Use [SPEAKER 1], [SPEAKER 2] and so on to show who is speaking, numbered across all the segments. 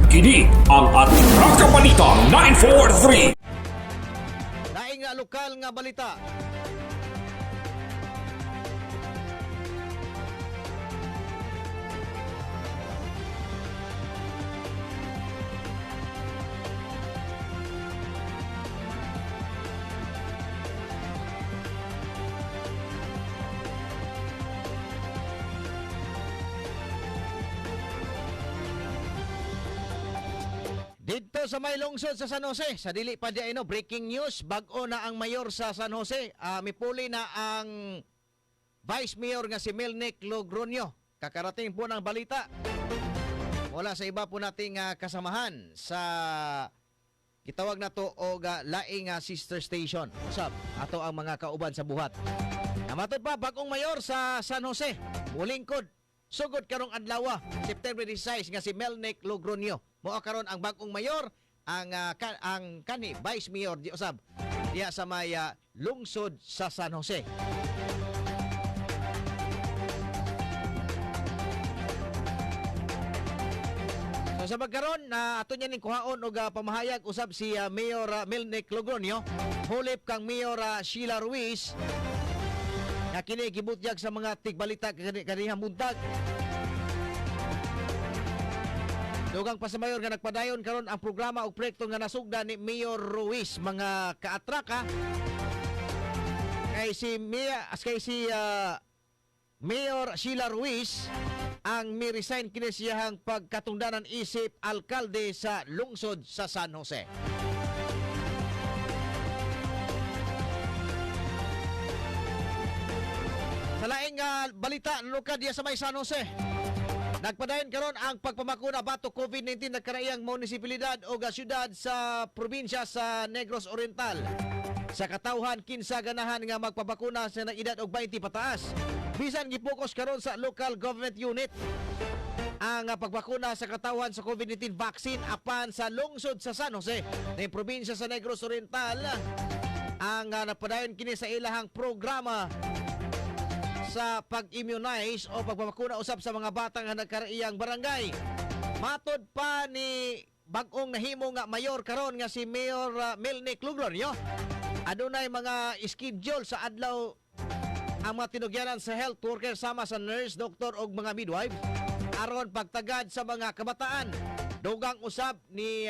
[SPEAKER 1] Kini ang Atraka Balita 943.
[SPEAKER 2] Laing nga lokal nga balita. Dito sa may lungsod sa San Jose, sa dili pa di no, breaking news, bag-o na ang mayor sa San Jose. Mipuli na ang Vice Mayor nga si Melnick Logroño. Kakarating po ng balita mula sa iba po nating kasamahan sa gitawag na to og laing sister station. Usab, ato ang mga kauban sa buhat. Namatod pa bagong mayor sa San Jose, mulingkod sugod karong adlaw, September 16, nga si Melnick Logroño. Mao karon ang bagong mayor, ang ang kani Vice Mayor di usab diha sa may lungsod sa San Jose. So sa pagkaron na ato niya ning kuhaon og pamahayag usab si Mayor Melnick Logroño hulip kang Mayor Sheila Ruiz nga kini gibutyag sa mga tigbalita kanihang buntag. Dugang pa sa mayor nga nagpadayon karon ang programa og proyekto nga nasugda ni Mayor Ruiz, mga kaatraka, kay si Mia as kay si Mayor Sheila Ruiz ang mi-resign kini siyahang pagkatungdanan isip alkalde sa lungsod sa San Jose. Sa laing balita lokal diya sa may San Jose. Nagpadayon karon ang pagpamakuna batok COVID-19 nagkaraiyang munisipalidad o syudad sa probinsya sa Negros Oriental. Sa katawhan kinsa ganahan nga magpabakuna sa nag-edad og 20 pataas. Bisan gipokus karon sa local government unit ang pagbakuna sa katawhan sa COVID-19 vaccine apan sa lungsod sa San Jose, ng probinsya sa Negros Oriental, ang nagpadayon kini sa ilahang programa sa pag-immunize o pagbabakuna usab sa mga batang nga nagkaraiyang barangay. Matod pa ni bag-ong nahimo nga mayor karon nga si Mayor Melnick Logroño, adunay mga schedule sa adlaw ang mga tinugyanan sa health worker sama sa nurse, doktor og mga midwife aron pagtagad sa mga kabataan. Dugang usab ni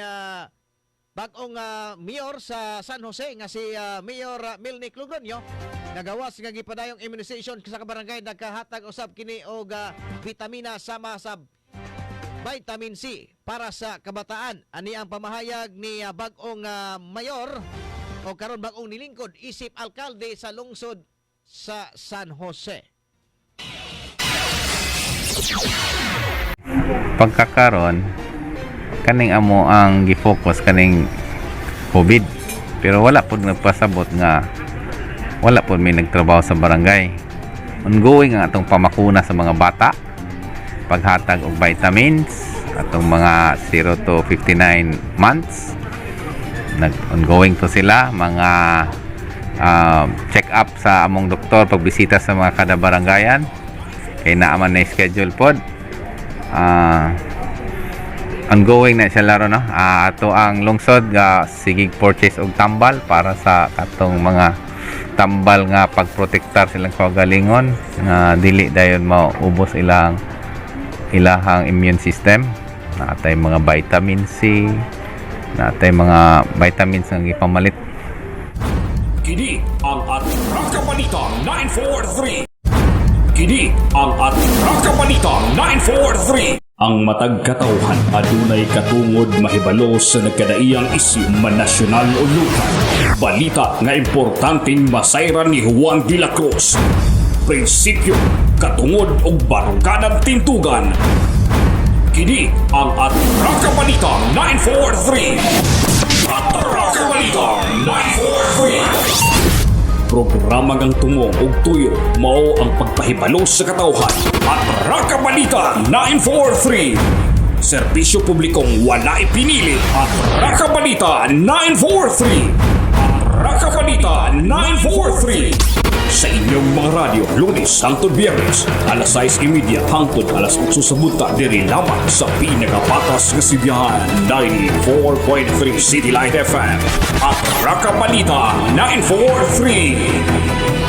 [SPEAKER 2] bag-ong mayor sa San Jose nga si Mayor Melnick Logroño, nagawas nga gipadayong immunization sa kabarangay, nagkahatag usab kini og vitamina sama sa vitamin C para sa kabataan. Ani ang pamahayag ni bag-ong mayor o karon bag-ong nilingkod isip alkalde sa lungsod sa San Jose.
[SPEAKER 3] Pagkakaron kaning amo ang gifocus kaning COVID, pero wala pud nagpasabot nga wala pud may nagtrabaho sa barangay. Ongoing ang atong pamakuna sa mga bata, paghatag og vitamins atong mga 0 to 59 months. Nag ongoing to sila mga check up sa among doktor, pagbisita sa mga kada barangayan kay naa man na schedule pod. Ongoing na siya laro, no. Ato ang lungsod nga sige purchase og tambal para sa katong mga tambal nga pagprotektar silang kaugalingon nga dili dayon maubos ilang ilahang immune system. Natay mga vitamin C, natay mga vitamins nga gipamalit.
[SPEAKER 1] Kini ang Atraka Balita 943. Kini ang Atraka Balita 943.
[SPEAKER 4] Ang matag katawhan adunay katungod mahibalo sa nagkadaiyang isyu man nasyonal o lokal. Balita nga importanteng masayran ni Juan de la Cruz. Prinsipyo, katungod ug barukadang tintugan.
[SPEAKER 1] Kini ang Atraka Balita 943. Atraka Balita 943.
[SPEAKER 4] Programa ngang tumo ug tuyo mao ang pagpahibalo sa katawhan.
[SPEAKER 1] Atraka Balita 943.
[SPEAKER 4] Serbisyo publikong wala ipinili.
[SPEAKER 1] Atraka Balita 943. Atraka Balita 943.
[SPEAKER 4] Sa inyong mga radyo, Lunes hangtod Biyernes, alas 6:30 hangtod alas 8 sa buntag, diri lamang sa pinakapatas nga sibihan, 94.3 City Light FM at Raka Balita 94.3.